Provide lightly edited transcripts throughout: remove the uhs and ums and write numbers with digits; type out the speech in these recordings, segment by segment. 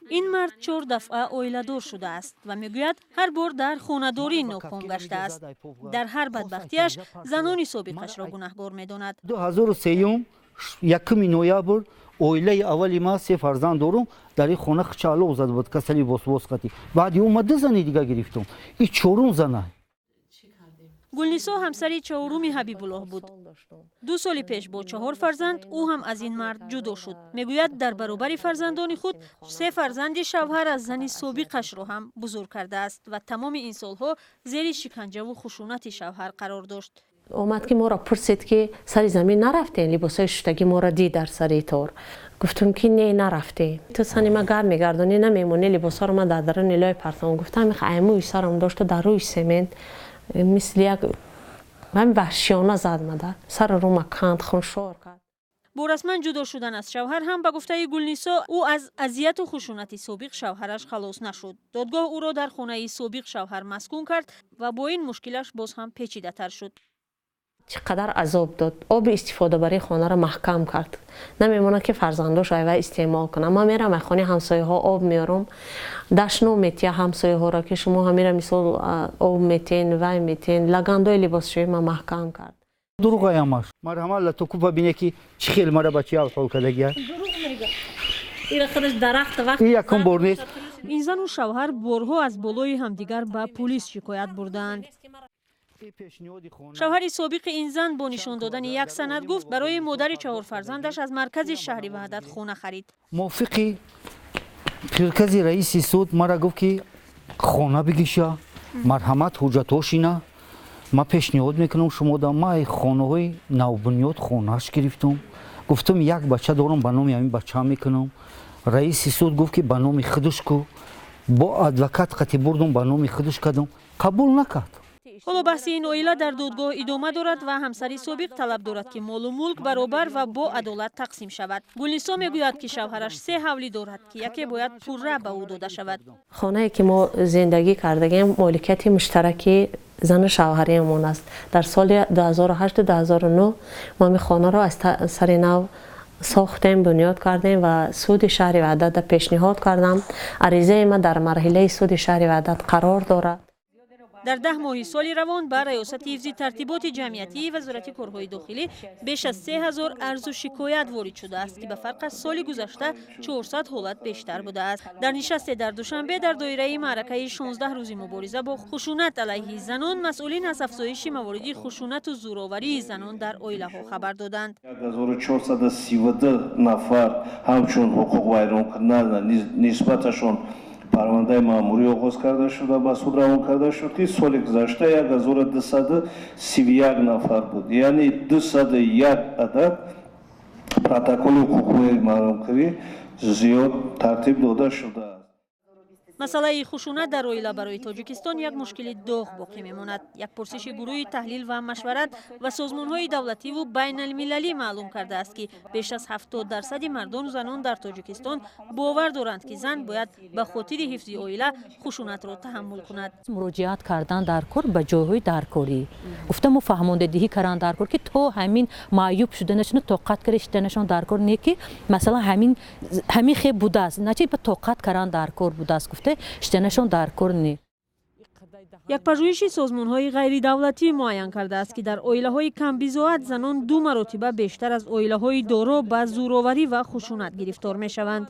Ин мард чор дафъа оиладор шудааст ва мегӯяд, ҳар бор дар хонадорӣ ноком гаштааст. Дар ҳар бадбахтиаш занони собиқашро гунаҳгор медонад. 2003, 1 ноябр, оилаи аввали ма, се фарзанд дорум, дар ин хона чалоқ зада буд, касали восвос қатӣ. Баъди ӯ ма ду зани дига гирифтум, и чорум зана. Гулнисо ҳамсари чаҳоруми Ҳабибуллоҳ буд. 2 соли пеш бо чаҳор фарзанд ӯ ҳам аз ин мард ҷудо шуд. Мегӯяд, дар баробари фарзандони худ се фарзанди шавҳар аз зани собиқашро ҳам бузург кардааст ва тамоми ин солҳо зери шиканҷаву хушунати шавҳар қарор дошт. Омад, ки моро пурсид, ки сари замин нарафтем, либосҳои шуштагӣ моро дид дар сари тор. Гуфтум, ки не, нарафтем. Ту сани ма гап мегардонӣ, намемонӣ, либосҳоро ман дар даруни лой партом. Гуфтам, аймӯи сарам дошту дар рӯи семент мисли як ҳамин ваҳшиёна зад мада, сару рӯма канд, хуншор кард. Бо расман ҷудо шудан аз шавҳар ҳам, ба гуфтаи Гулнисо, ӯ аз азияту хушунати собиқ шавҳараш халос нашуд. Додгоҳ ӯро дар хонаи собиқ шавҳар маскун кард ва бо ин мушкилаш боз ҳам печидатар шуд. Чӣ қадар азоб дод! Оби истифодабарии хонаро маҳкам кард, намемонад, ки фарзандош айва истеъмол кунам. Ман мерам, ай хонаи ҳамсояҳо об меорам, дашном метия ҳамсояҳоро, ки шумо ҳамира мисол об метен, вай метен. Лагандои либосшӯӣ ман маҳкам кард. Дурӯғаямаш, марҳамат, латокуба бине, ки чӣ хел мара ба чӣ ҳол кардагия. И якум бор нест. Ин зану шавҳар борҳо аз болои ҳамдигар ба пулис шикоят бурдаанд. Шавҳари собиқи ин зан бо нишон додани як санад гуфт, барои модари чаҳорфарзандаш аз маркази шаҳри Ваҳдат хона харид. Мувофиқи прикази раиси суд мара гуфт, ки хона бигиша, марҳамат, ҳуҷҷатҳошина ман пешниҳод мекунам шумода. Ма хонаҳои навбунёд хонааш гирифтум. Гуфтум, як бача дорам, ба номи ҳамин бача мекунам. Раиси суд гуфт, ки ба номи худаш ку. Бо адвокат қати бурдум, ба номи худаш кардум, қабул накард. Ҳоло баҳси ин оила дар додгоҳ идома дорад ва ҳамсари собиқ талаб дорад, ки молу мулк баробар ва бо адолат тақсим шавад. Гулнисо мегӯяд, ки шавҳараш се ҳавлӣ дорад, ки яке бояд пурра ба ӯ дода шавад. Хонае, ки мо зиндагӣ кардагем, моликияти муштараки зану шавҳариамон аст. Дар соли 2008, 2009 мо ин хонаро аз сари нав сохтем, бунёд кардем ва суди шаҳри Ваҳдатда пешниҳод кардам. Аризаи ма дар марҳилаи суди шаҳри Ваҳдат қарор дорад. Дар 10 моҳи соли равон ба Раёсати ҳифзи тартиботи ҷамъиятии Вазорати корҳои дохилӣ беш аз 3000 арзу шикоят ворид шудааст, ки ба фарқ аз соли гузашта 400 ҳолат бештар будааст. Дар нишасте дар Душанбе дар доираи маъракаи 16 рӯзи мубориза бо хушунат алайҳи занон масъулин аз афзоиши мавориди хушунату зӯроварии занон дар оилаҳо хабар доданд. 1432 нафар ҳамчун ҳуқуқвайронкунанда нисбаташон парвандаи маъмурӣ оғоз карда шуда, ба суд равон карда шуд, ки соли гузашта 1231 нафар буд, яъне 201 адад протоколи ҳуқуқи маромкунӣ зиёд тартиб дода шудааст. Масъалаи хушунат дар оила барои Тоҷикистон як мушкили доғ боқӣ мемонад. Як пурсиши гурӯҳи таҳлил ва машварат ва созмонҳои давлативу байналмилалӣ маълум кардааст, ки беш аз 70 дарсади мардону занон дар Тоҷикистон бовар доранд, ки зан бояд ба хотири ҳифзи оила хушунатро таҳаммул кунад. Муроҷиат кардан дар кор ба ҷойҳои даркорӣ, гуфта мо фаҳмондадиҳӣ кардан дар кор, ки то ҳамин маъюб шуданашону тоқат карда шиданашон дар кор не, ки масалан ҳамин хеб будааст, начи ба тоқат кардан дар кор будааст, гуфта шиданашон дар кор не. Як пажӯҳиши созмонҳои ғайридавлатӣ муайян кардааст, ки дар оилаҳои камбизоат занон ду маротиба бештар аз оилаҳои доро ба зӯроварӣ ва хушунат гирифтор мешаванд.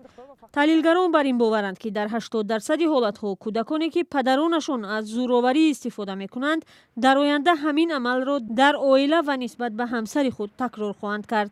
Таҳлилгарон бар ин боваранд, ки дар 80 дарсади ҳолатҳо кӯдаконе, ки падаронашон аз зӯроварӣ истифода мекунанд, дар оянда ҳамин амалро дар оила ва нисбат ба ҳамсари худ такрор хоҳанд кард.